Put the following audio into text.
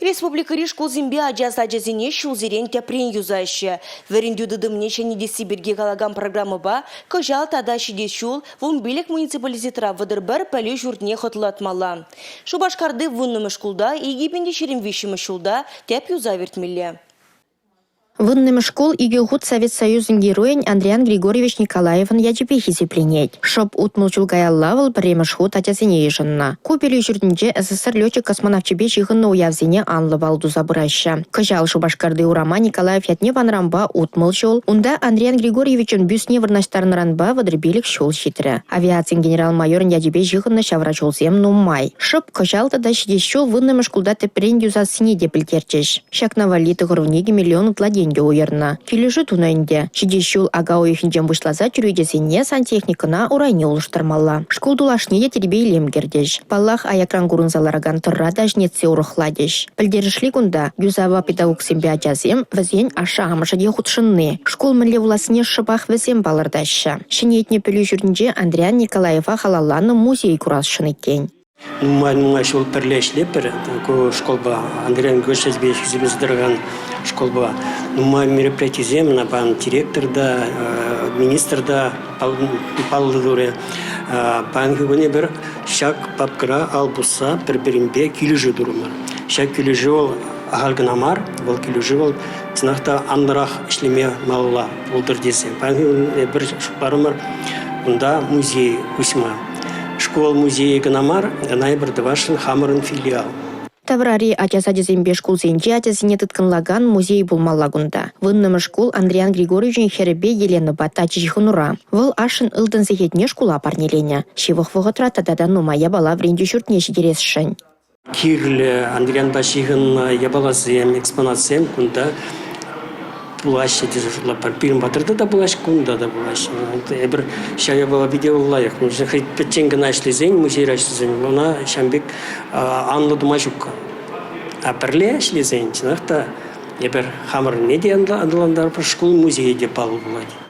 Республикӑри шкулсемпе ача сачӗсене ҫулсерен тӗпрен юсаҫҫӗ. Вӗрентӳ тытӑмне ҫӗнетесси пирки калакан программӑпа кӑҫал тата ҫитес ҫул 15 муниципалитетра 31 пӗлӳ ҫуртне хӑтлӑлатмалла. Шупашкарти вуннӑмӗш шкулта 2023 ҫулта тӗп юсав иртмелле. Вуннӑмӗш шкул икӗ хут Совет Союзӗн Геройӗн Андриян Григорьевич Николаевӑн ячӗпе хисепленет. Шӑп 60 ҫул каялла вӑл пӗрремӗш хут ачасене йышӑннӑ. Ку пӗлӳ ҫуртӗнче СССР летчик-космонавчӗпе ҫыхӑннӑ уявсене анлӑ паллӑ туса пыраҫҫӗ. Кӑҫал Шупашкарти урама Николаев ятне панӑранпа 60 ҫул, унта Андриян Григорьевичӑн бюстне вырнаҫтарнӑранпа 35 ҫул ҫитрӗ. Авиацин генерал-майорӗн ячӗпе ҫыхӑннӑ ҫавра ҫулсем нумай. Шӑп кӑҫал тата ҫитес ҫул вуннӑмӗш шкулта тӗпрен юсассине те пӗлтерчӗҫ. Ҫакна валли 92 миллион ытла тенкӗ уйӑрнӑ. Килӗшӳ тунӑ ӗнтӗ. Ҫитес ҫул ака уйӑхӗнчен пуҫласа чӳречесене, сантехникӑна, урайне улӑштармалла. Шкул тулашне те тирпей-илем кӗртӗҫ. Паллах, аякран курӑнса ларакан тӑрра та ҫӗнетсе урӑхлатӗҫ. Пӗлтерӗшли кунта – юсава педагогсемпе ачасем, вӗсен ашшӗ-амӑшӗ те хутшӑнни. Шкул мӗнле пулассине шӑпах вӗсем палӑртаҫҫӗ. Ҫӗнетнӗ пӗлӳ ҫуртӗнче Андриян Николаева халалланӑ музей курасшӑн иккен. Нумай-нумай ҫул пӗрле ӗҫлетпӗр ку школпа, Андрей Григорьевичпа хисеплесе тӑракан школпа. Нумай мероприятисем ӑна пан директор та, министр та паллӑ турӗ. Паянхи кун эпир ҫак папкӑра ал пусса пӗр-пӗринпе килӗшӳ турӑмӑр. Ҫак килӗшӳ вӑл ахаль кӑна мар, вӑл килӗшӳ вӑл чӑнах та анлӑрах ӗҫлеме малалла пултӑр тесе. Паянхи кун эпир шутларӑмӑр унта музей уҫма. Шкул музейӗ кӑна мар, ӑна эпир тӑвасшӑн хамӑрӑн филиал. Таврари ача сачӗсемпе шкулсенче ачасене тыткӑнлакан музей пулмалла кунта. Вуннӑмӗш шкул Андриян Григорьевичӑн хӗрӗпе Еленӑпа тачӑ ҫыхӑнура. Вӑл ашшӗн ылтӑн сехетне шкула парнеленӗ. Ҫывӑх вӑхӑтра тата та нумай япала вӗрентӳ ҫуртне ҫитересшӗн. Кирлӗ Андрианпа ҫыхӑннӑ япаласем, экспонатсем кунта пулаҫҫӗ тесе шутлатпӑр. Пирӗн патӑрта та пулаҫҫӗ, кунта та пулаҫҫӗ. Эпир ҫав япала питӗ лайӑх. Хӑй пӗччен кӑна ӗҫлесен, музейра ӗҫлесен, ӑна ҫавӑн пек анлӑ тума ҫук. А пӗрле ӗҫлесен, чӑнах та, эпир хамӑрӑнне те аталантарӑпӑр, шкул музейӗ те паллӑ пулать.